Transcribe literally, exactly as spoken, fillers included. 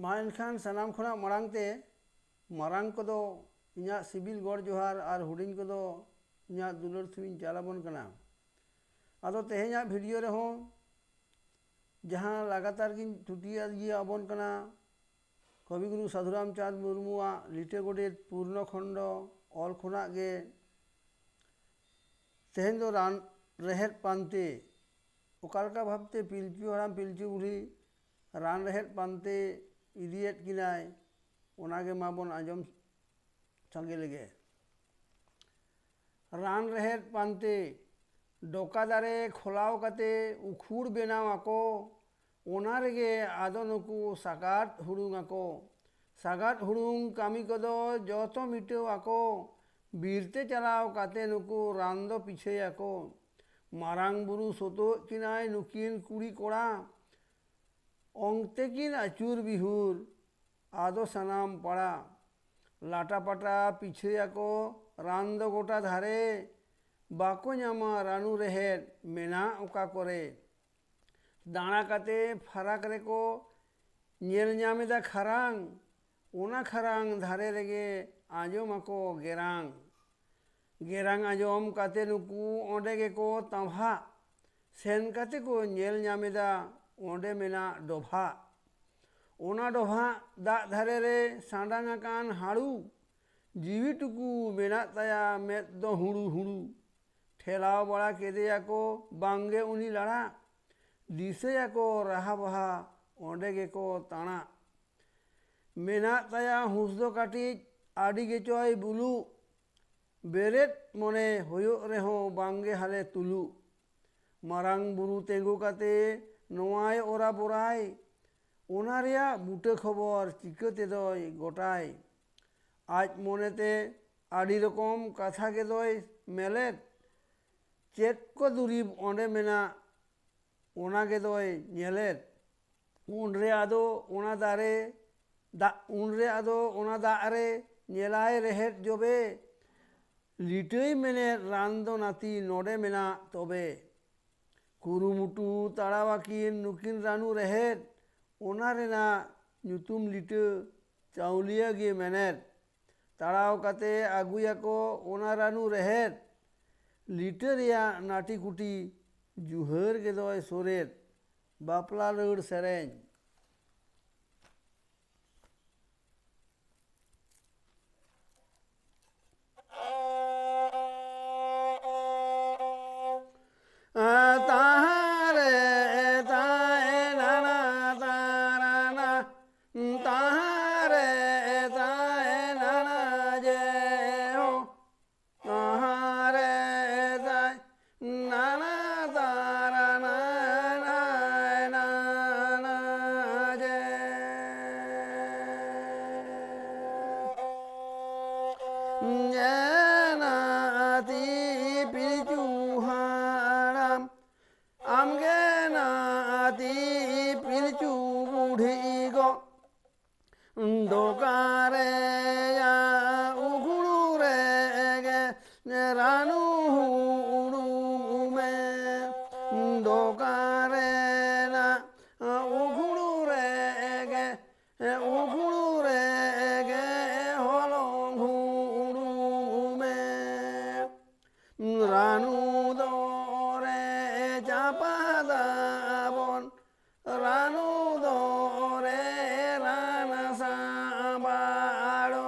ᱢᱟ ᱮᱱᱠᱷᱟᱱ ᱥᱟᱱᱟᱢ ᱠᱷᱚᱱᱟᱜ ᱢᱟᱲᱟᱝ ᱛᱮ ᱢᱟᱨᱟᱝ ᱠᱚᱫᱚ ᱤᱧᱟᱹᱜ ᱥᱤᱵᱤᱞ ᱜᱚᱰ ᱡᱚᱦᱟᱨ ᱟᱨ ᱦᱩᱰᱤᱧ ᱠᱚᱫᱚ ᱤᱧᱟᱹᱜ ᱫᱩᱞᱟᱹᱲ ᱥᱮᱨᱮᱧ ᱪᱟᱞ ᱟᱵᱚᱱ ᱠᱟᱱᱟ᱾ ᱟᱫᱚ ᱛᱮᱦᱮᱧᱟᱜ ᱵᱷᱤᱰᱤᱭᱳ ᱨᱮᱦᱚᱸ ᱡᱟᱦᱟᱸ ᱞᱟᱜᱟᱛᱟᱨ ᱜᱤᱧ ᱛᱷᱩᱛᱤ ᱤᱭᱟᱹ ᱟᱵᱚᱱ ᱠᱟᱱᱟ, ᱠᱚᱵᱤᱜᱩᱨᱩ ᱥᱟᱫᱷᱩᱨᱟᱢᱪᱟᱸᱫᱽ ᱢᱩᱨᱢᱩᱣᱟᱜ ᱞᱤᱴᱟᱹ ᱜᱚᱰᱮᱛ ᱯᱩᱨᱱᱚ ᱠᱷᱚᱸᱰᱚ ᱚᱞ ᱠᱷᱚᱱᱟᱜ ᱜᱮ ᱛᱮᱦᱮᱧ ᱫᱚ ᱨᱟᱱ ᱨᱮᱦᱮᱫ ᱯᱟᱱᱛᱮ, ᱚᱠᱟ ᱞᱮᱠᱟ ᱵᱷᱟᱵᱽᱛᱮ ᱯᱤᱞᱪᱩ ᱦᱟᱲᱟᱢ ᱯᱤᱞᱪᱩ ᱵᱩᱲᱦᱤ ᱨᱟᱱ ᱨᱮᱦᱮᱫ ᱯᱟᱱᱛᱮ ᱤᱫᱤᱭᱮᱫ ᱠᱤᱱᱟᱭ, ᱚᱱᱟᱜᱮ ᱢᱟᱵᱚᱱ ᱟᱸᱡᱚᱢ ᱥᱟᱸᱜᱮ ᱞᱮᱜᱮ᱾ ᱨᱟᱱ ᱨᱮᱦᱮᱫ ᱯᱟᱱᱛᱮ᱾ ᱰᱚᱠᱟ ᱫᱟᱨᱮ ᱠᱷᱚᱞᱟᱣ ᱠᱟᱛᱮ ᱩᱠᱷᱩᱲ ᱵᱮᱱᱟᱣ ᱟᱠᱚ, ᱚᱱᱟ ᱨᱮᱜᱮ ᱟᱫᱚ ᱱᱩᱠᱩ ᱥᱟᱜᱟᱫ ᱦᱩᱲᱩᱝ ᱟᱠᱚ᱾ ᱥᱟᱜᱟᱫ ᱦᱩᱲᱩᱝ ᱠᱟᱹᱢᱤ ᱠᱚᱫᱚ ᱡᱚᱛᱚ ᱢᱤᱴᱟᱹᱣ ᱟᱠᱚ, ᱵᱤᱨ ᱛᱮ ᱪᱟᱞᱟᱣ ᱠᱟᱛᱮ ᱱᱩᱠᱩ ᱨᱟᱱ ᱫᱚ ᱯᱤᱪᱷᱟᱹᱭᱟᱠᱚ᱾ ᱢᱟᱨᱟᱝ ᱵᱩᱨᱩ ᱥᱚᱛᱚᱜ ᱠᱤᱱᱟᱭ ᱱᱩᱠᱤᱱ ᱠᱩᱲᱤ ᱠᱚᱲᱟ, ᱚᱝᱛᱮ ᱠᱤᱱ ᱟᱹᱪᱩᱨ ᱵᱤᱦᱩᱨ, ᱟᱫᱚ ᱥᱟᱱᱟᱢ ᱯᱟᱲᱟ᱾ ᱞᱟᱴᱟ ᱯᱟᱴᱟ ᱯᱤᱪᱷᱟᱹᱭᱟᱠᱚ ᱨᱟᱱ ᱫᱚ ᱜᱚᱴᱟ ᱫᱷᱟᱨᱮ, ᱵᱟᱠᱚ ᱧᱟᱢᱟ ᱨᱟᱱᱩ ᱨᱮᱦᱮᱫ ᱢᱮᱱᱟᱜ ᱚᱠᱟ ᱠᱚᱨᱮ᱾ ᱫᱟᱬᱟ ᱠᱟᱛᱮ ᱯᱷᱟᱨᱟᱠ ᱨᱮᱠᱚ ᱧᱮᱞ ᱧᱟᱢ ᱮᱫᱟ ᱠᱷᱟᱨᱟᱝ, ᱚᱱᱟ ᱠᱷᱟᱨᱟᱝ ᱫᱷᱟᱨᱮ ᱨᱮᱜᱮ ᱟᱸᱡᱚᱢ ᱟᱠᱚ ᱜᱮᱨᱟᱝ᱾ ᱜᱮᱨᱟᱝ ᱟᱸᱡᱚᱢ ᱠᱟᱛᱮ ᱱᱩᱠᱩ ᱚᱸᱰᱮ ᱜᱮᱠᱚ ᱛᱟᱸᱵᱷᱟᱜ᱾ ᱥᱮᱱ ᱠᱟᱛᱮ ᱠᱚ ᱧᱮᱞ ᱧᱟᱢ ᱮᱫᱟ ᱚᱸᱰᱮ ᱢᱮᱱᱟᱜ ᱰᱚᱵᱷᱟᱜ᱾ ᱚᱱᱟ ᱰᱚᱵᱷᱟᱜ ᱫᱟᱜ ᱫᱷᱟᱨᱮ ᱨᱮ ᱥᱟᱸᱰᱟᱝ ᱟᱠᱟᱱ ᱦᱟᱹᱲᱩ, ᱡᱤᱣᱤ ᱴᱩᱠᱩ ᱢᱮᱱᱟᱜ ᱛᱟᱭᱟ ᱢᱮᱫ ᱫᱚ ᱦᱩᱲᱩ ᱦᱩᱲᱩ᱾ ᱴᱷᱮᱞᱟᱣ ᱵᱟᱲᱟ ᱠᱮᱫᱮᱭᱟᱠᱚ ᱵᱟᱝᱜᱮ ᱩᱱᱤ ᱞᱟᱲᱟ, ᱫᱤᱥᱟᱹᱭᱟᱠᱚ ᱨᱟᱦᱟ ᱵᱟᱦᱟ ᱚᱸᱰᱮ ᱜᱮᱠᱚ ᱛᱟᱬᱟ᱾ ᱢᱮᱱᱟᱜ ᱛᱟᱭᱟ ᱦᱩᱸᱥ ᱫᱚ ᱠᱟᱹᱴᱤᱡ ᱟᱹᱰᱤ ᱜᱮᱪᱚᱭ ᱵᱩᱞᱩᱜ, ᱵᱮᱨᱮᱫ ᱢᱚᱱᱮ ᱦᱩᱭᱩᱜ ᱨᱮᱦᱚᱸ ᱵᱟᱝᱜᱮ ᱦᱟᱞᱮ ᱛᱩᱞᱩᱜ᱾ ᱢᱟᱨᱟᱝ ᱵᱩᱨᱩ ᱛᱤᱸᱜᱩ ᱠᱟᱛᱮ ᱱᱚᱣᱟᱭ ᱚᱨᱟ ᱵᱚᱨᱟᱭ, ᱚᱱᱟ ᱨᱮᱭᱟᱜ ᱵᱩᱴᱟᱹ ᱠᱷᱚᱵᱚᱨ ᱪᱤᱠᱟᱹ ᱛᱮᱫᱚᱭ ᱜᱚᱴᱟᱭ? ᱟᱡ ᱢᱚᱱᱮᱛᱮ ᱟᱹᱰᱤ ᱨᱚᱠᱚᱢ ᱠᱟᱛᱷᱟ ᱜᱮᱫᱚᱭ ᱢᱮᱞᱮᱫ, ᱪᱮᱫ ᱠᱚ ᱫᱩᱨᱤᱵᱽ ᱚᱸᱰᱮ ᱢᱮᱱᱟᱜ ᱚᱱᱟ ᱜᱮᱫᱚᱭ ᱧᱮᱞᱮᱫ᱾ ᱩᱱᱨᱮ ᱟᱫᱚ ᱚᱱᱟ ᱫᱟᱨᱮ ᱫᱟᱜ, ᱩᱱᱨᱮ ᱟᱫᱚ ᱚᱱᱟ ᱫᱟᱜ ᱨᱮ ᱧᱮᱞᱟᱭ ᱨᱮᱦᱮᱫ ᱡᱚᱵᱮ, ᱞᱤᱴᱟᱹᱭ ᱢᱮᱱᱮᱫ ᱨᱟᱱ ᱫᱚ ᱱᱟᱹᱛᱤ ᱱᱚᱰᱮ ᱢᱮᱱᱟᱜ ᱛᱚᱵᱮ᱾ ᱠᱩᱨᱩᱢᱩᱴᱩ ᱛᱟᱲᱟᱣᱟᱠᱤᱱ ᱱᱩᱠᱤᱱ ᱨᱟᱱᱩ ᱨᱮᱦᱮᱫ, ᱚᱱᱟ ᱨᱮᱱᱟᱜ ᱧᱩᱛᱩᱢ ᱞᱤᱴᱟᱹ ᱪᱟᱣᱞᱤᱭᱟᱹ ᱜᱮ ᱢᱮᱱᱮᱫ᱾ ᱛᱟᱲᱟᱣ ᱠᱟᱛᱮ ᱟᱹᱜᱩᱭᱟᱠᱚ ᱚᱱᱟ ᱨᱟᱹᱱᱩ ᱨᱮᱦᱮᱫ᱾ ᱞᱤᱴᱟᱹ ᱨᱮᱭᱟᱜ ᱱᱟᱹᱴᱤ ᱠᱩᱴᱤ ᱡᱩᱦᱟᱹᱨ ᱜᱮᱫᱚᱭ ᱥᱚᱨᱮᱫ᱾ ᱵᱟᱯᱞᱟ ᱨᱟᱹᱲ ᱥᱮᱨᱮᱧ᱾ ᱛᱟᱦᱟᱨᱮ ᱛᱟᱭ ᱱᱟᱱᱟ ᱛᱟᱨᱟᱱᱟ, ᱛᱟᱦᱟᱨᱮ ᱛᱟᱭ ᱱᱟᱱᱟ ᱡᱮ ᱦᱚ, ᱛᱟᱦᱟᱨᱮ ᱛᱟᱭ ᱱᱟᱱᱟ ᱛᱟᱨᱟᱱᱟ ᱱᱟᱭ ᱱᱟᱱᱟ ᱡᱮ᱾ ᱧᱮᱞᱟᱛᱤ ᱯᱤᱞᱪᱩ ᱦᱟᱲᱟᱢ, ᱟᱢᱜᱮ ᱱᱟᱛᱤ ᱯᱤᱞᱪᱩ ᱵᱩᱰᱷᱤ ᱜᱚ᱾ ᱫᱚᱠᱟᱨᱮᱭᱟ ᱩᱜᱷᱩᱲᱩ ᱨᱮᱜᱮ ᱨᱟᱱᱩ ᱦᱩᱲᱩ ᱢᱮ᱾ ᱫᱚᱠᱟᱨᱮᱱᱟ ᱩᱜᱷᱩᱲᱩ ᱨᱮᱜᱮ ᱩᱜᱷᱩᱲᱩ ᱨᱮᱜᱮ ᱦᱚᱞᱚᱝ ᱦᱩᱲᱩ ᱢᱮ᱾ ᱨᱟᱱᱩ ᱫᱚᱨᱮ ᱪᱟᱯᱟᱫᱟᱵᱚᱱ, ᱨᱟᱱᱩ ᱫᱚᱨᱮ ᱨᱟᱱ ᱥᱟᱢᱵᱟᱲᱚ᱾